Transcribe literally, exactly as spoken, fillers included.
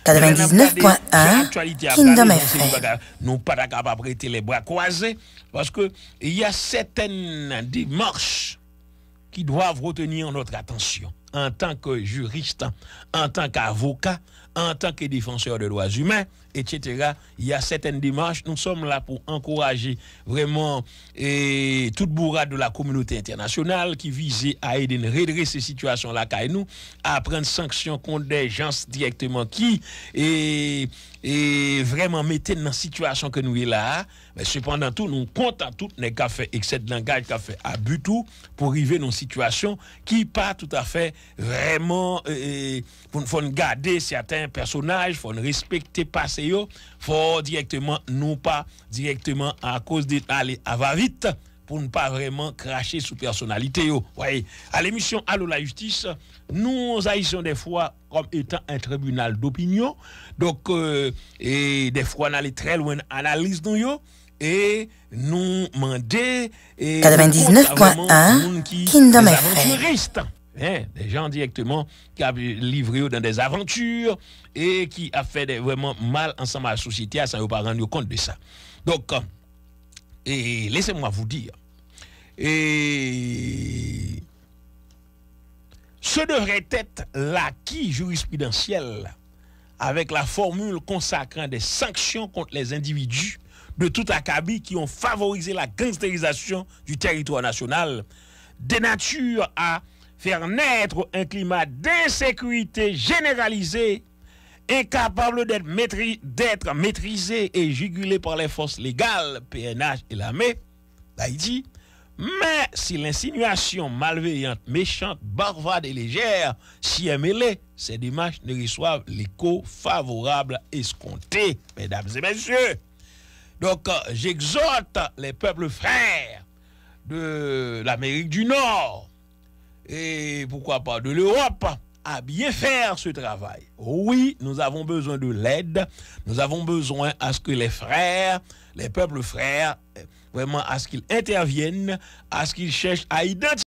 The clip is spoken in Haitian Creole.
Katrevendiznèf pwen en Kingdom F M. Nou pa ta kapab rete les bras croisés, paske il y a certaines démarches qui doivent retenir notre attention en tant que juriste, en tant qu'avocat, en tant que défenseur de droits humains, et cetera. Il y a certaines démarches, nous sommes là pour encourager vraiment et tout bourad de la communauté internationale qui visait à aider à redresser la situation la kay nou, à prendre sanction contre des gens directement qui et, et vraiment mettre dans la situation que nous est là. Men sepandan tou, nou kontan tout nèg k ap fè eksè de langaj, k ap fè abi tou, pou rive nan sitiyasyon ki pa toutafè vrèman, e, e, pou n, fò n gade sèten pèsonaj, fò n respekte pase yo, fò dirèkteman nou pa dirèkteman akoz de ale avavit pou n pa vrèman krache sou pèsonalite yo. Wè, a lemisyon Alo Lajistis, nous agissons des fois comme étant un tribunal d'opinion. Donk, e, e dèfwa n ale trè lwen nan analiz nou yo, e nou mande, e nou konta vrèman moun ki dèzavantiriz, en, de jan dirèkteman ki ap livre yo dan dèzavanti e ki ap fè de, vrèman mal ansanm a sosyete a san yo pa rann yo kont de sa. Donk, e, laissez-moi vous dire, e, ce devrait être l'acquis jurisprudentiel avec la formule consacrant des sanctions contre les individus de tout acabit qui ont favorisé la gangstérisation du territoire national, de nature à faire naître un climat d'insécurité généralisée, incapable d'être maîtri-, d'être maîtrisé et jugulé par les forces légales, P N H et l'armée d'Haïti. Mais si l'insinuation malveillante, méchante, bavarde et légère s'y est mêlée, ces démarches ne reçoivent l'écho favorable escompté, mesdames et messieurs. Donc, euh, j'exhorte les peuples frères de l'Amérique du Nord et pourquoi pas de l'Europe à bien faire ce travail. Oui, nous avons besoin de l'aide. Nous avons besoin à ce que les frères, les peuples frères, euh, vraiment à ce qu'ils interviennent, à ce qu'ils cherchent à identifier